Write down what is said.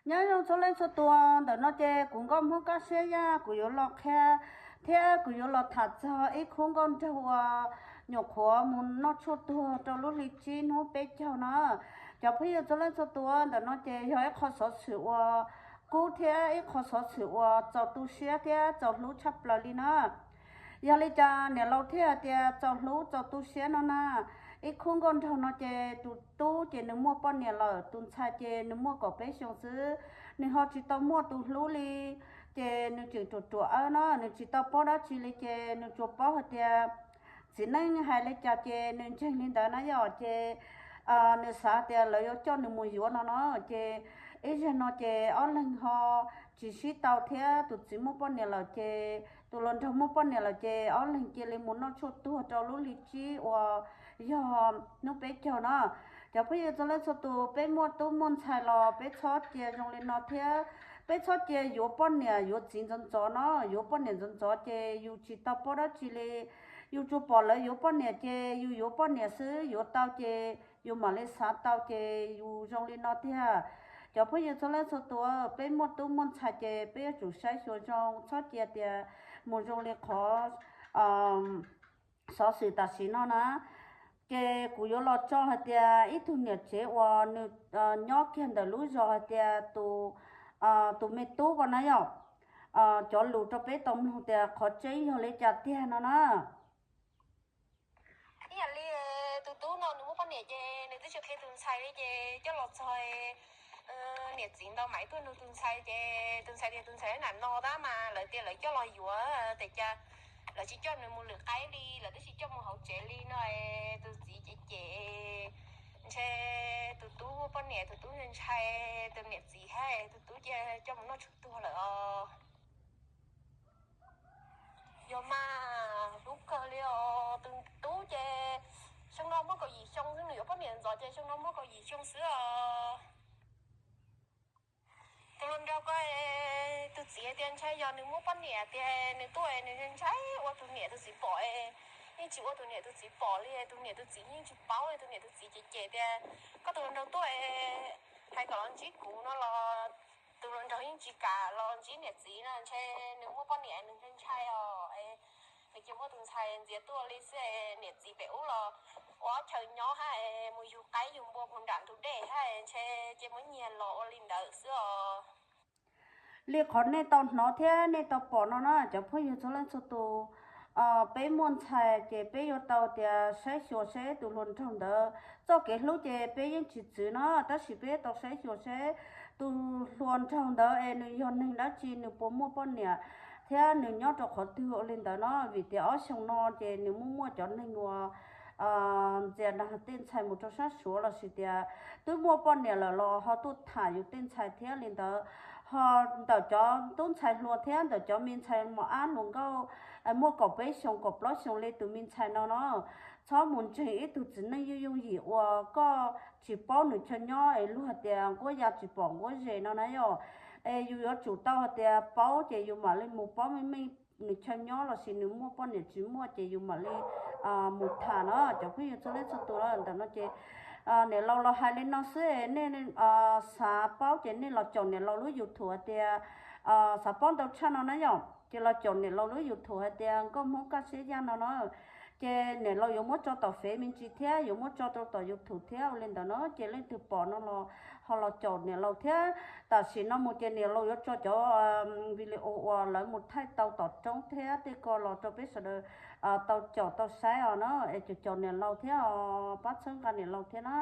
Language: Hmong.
Nyob zoo txhua leej txhua tus, ntawm no ces kuv Nkauj Hmoob Kaj Siab Yaj kuv yuav los qhia thiab kuv yuav los tham txog ib khub nkauj nraug uas nyuam qhuav mus noj tshuaj tuag rau lub hli tsib hnub peb caug no. Cov phooj ywg txhua leej txhua tus, ntawm no ces yog ib qho xov xwm uas kub thiab ib qho xov xwm uas txaus tu siab thiab txaus hlub tshaj plaws li na. Yog li cas niam laus thiaj hais tias txaus hlub txaus tu siab no na? Ib khub nkauj nraug no ces tus tub ces nws muaj poj niam lawm, tus ntxhais ces nws muaj kaum peb xyoos xwb, nws ho tsis tau muaj tus hlub li. Ces nws tseem ruam ruam awb no, nws tsis tau paub dab tsi li, ces nws tsuas paub hais tias txiv neej hais li cas ces nws ntseeg li ntawd na yom. Ces nws xav tias lawv yuav coj nws mus yuav no no. Ces ib zaug no ces ob leeg ho tsis sib tau thiab, tus txiv muaj poj niam lawm ces tus hluas nraug muaj poj niam lawm ces ob leeg cia li mus noj tshuaj tuag rau lub hli tsib uas yog hnub peb caug no. Cov phooj ywg txhua leej txhua tus, peb muaj tub muaj ntxhais los peb txhob cia zoo li no thiab. Peb txhob cia yuav poj niam yuav txiv ntxov ntxov no, yuav poj niam ntxov ntxov ces yus tsis tau paub dab tsi li. Yus tsuas pom lawv yuav poj niam ces yus yuav poj niam xwb, yuav tau ces yus mam li xav tau ces yus zoo li no tiag. Cov phooj ywg txhua leej txhua tus, peb muaj tub muaj ntxhais ces peb yuav tsum saib xyuas zoo, txhob cia tias mus zoo li qhov xov xwm tam sim no na. Ces kuv yuav los tso hais tias ib tug niam tsev uas nws nyob kiag ntawm lub zos hais tias tus, tus me tub ko na yom, cov lus rau peb tau mloog tias qhov tseeb yog li cas tiag no na. Ib yam li tus tub no nws muaj poj niam ces nws twb tsis qhia tus ntxhais li, ces coj los txog niam txiv ntau mam tuaj nug tus ntxhais, ces tus ntxhais tias tus ntxhais nam no tab mas lawv tias lawv coj los yuav, tias cas lawv tsis coj nws mus lwm qaib li, lawv twb tsis coj mus hauv tsev li no. Tus txiv ces cem, ntshe tus tub muaj poj niam, tus tub ntshai tus niam txiv thiab tus tub cia coj mus noj tshuaj tuag lawm os. Yog mas, hlub kawg li os. Tus tub ces xyoo no muaj kaum yim xyoo xwb, nws yuav poj niam ntxov ces xyoo no muaj kaum yim xyoo xwb os. Tus hluas nraug ko, tus txiv tias ntshai yog nws muaj poj niam tias nws tuaj nws ntshai ua tus niam tus txiv pom, yeej tsis ua tus niam tus txiv pom li, tus niam tus txiv yeej tsis paub, tus niam tus txiv cem cem tias koj tus hluas nraug tuaj hais kom los ntsib kuv no los tus hluas nraug yeej tsis kam los ntsib niam txiv no, ntshe nws muaj poj niam nws ntshai ntshai os. Nws cia muab tus ntxhais ntxias tuaj li xwb, niam txiv pem ub los ua ob chaw nyob hab, mus yug qaib yug npua mus nram ntug dej hab, ntshe cia muab nyiag los ua li ntawd xwb os. Li qhov nej tau hnov thiab nej tau pom no na, cov phooj ywg txhua leej txhua tus, peb muaj ntxhais ces peb yuav tau tias saib xyuas seb tus hluas nraug ntawd txoj kev hlub ces peb yeej tsis txwv no, tab sis peb tau saib xyuas seb tus hluas nraug ntawd es nws yog neeg dab tsi, nws puas muaj poj niam thiab nws nyob rau qhov twg ua li ntawd no, vim tias ob xyoo no ces nws muaj muaj cov neeg uas ntxias dag tej ntxhais mus rau sab Suav lossis tias twb muaj poj niam lawm los ho tuaj tham yus tej ntxhais thiab li ntawd. Ho ntawm cov tub ntxhais hluas thiab ntawm cov me ntxhais mos ab hluas nkauj muaj kaum peb xyoos kaum plaub xyoos li tus me ntxhais no no, txhob mus ntseeg ib tug txiv neej yooj yooj yim uas koj tsis paub nws chaw nyob es luag hais tias nquab ya tsis pom nquab zes no na yom. Es yus yuav tsum tau hais tias paub ces yus mam li mus paub meej meej nws chaw nyob lossis nws muaj poj niam tsis muaj ces yus mam li mus tham no. Cov phooj ywg txhua leej txhua tus, ntawm no ces niam laus los hais li no xwb, nej xav paub ces nej los caum niam laus lub YouTube hais tias, xav paub ntau tshaj no na yom, ces los caum niam laus lub YouTube hais tias Nkauj Hmoob Kaj Siab Yaj no na. Ces niam laus yuav muab tso tom Fev me ntsis thiab yuav muab tso rau tom YouTube thiab ua li ntawd no, ces leej twg pom no los ho los caum niam laus thiab. Tam sim no mus ces niam laus yuav tso cov video uas lawv mus thaij tau tom roob thiab tej ko los rau peb sawv daws tau caum tau saib os na, es caum caum niam laus thiab os, pab txhawb nqa niam laus thiab na.